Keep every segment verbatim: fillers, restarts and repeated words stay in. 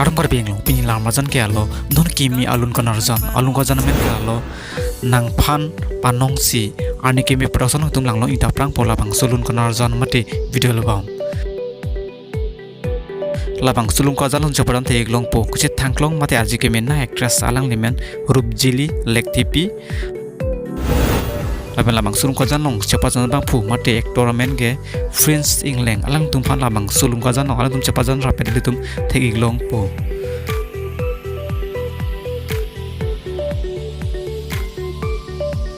Kardom Karbi Anglong, pini alam arjan ke alo, non kimi alun kanarjan, alun kanarjan amen ke alo, Nangphan Panongsi, arni kimi production atum langno ingtap prangpo. Labangso alun kanarjan mate video album. Labangso alun kanarjan along chepajat theklongpo, kachethangklong mate arje kemenei actress, alangli amen Rupjili Lekthepi. Lapen labangso alun kanarjan along chepajat abangphu mate actor amen ke Prince Engleng, alangtum aphan labangso alun kanarjan along alangtum chepajat rapet ilitum theklongpo.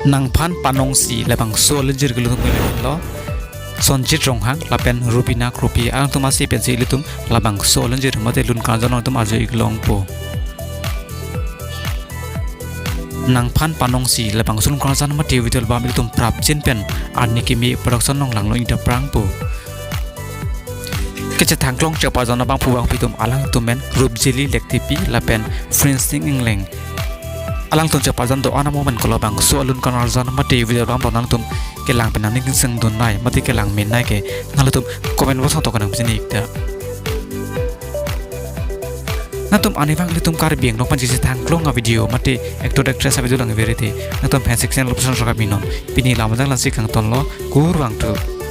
Nangphan Panongsi labangso alangjir ke ilitum kele lo, Sonjit Ronghang lapen Rubina Kropi, alangtum asi pensi ilitum labangso alangjir mate alun kanarjan along ilitum arje theklongpo. Nangphan Panongsi labangso alun kanarjan mate video album ilitum prapjin pen arni kimi production along langno ingtap prangpo. Kachethangklong chepajat abangphu bangphi atum, alangtum amen Rupjili Lekthepi lapen Prince Engleng. Alangtum chepajat do-an amomen ke labangso alun kanarjan mate video album along alangtum kelang pen aning kingseng dunnei mate kelang menei ke nanglitum comment box along to kanang pisi ning ik tha. Nangtum arnivang ilitum Karbi Anglong aphan kachethangklong avideo mate actor actress avideo langverete, nangtum fan section lo pesan raka minon. Pini alam arjan lasi kangtonlo, kurvangthu.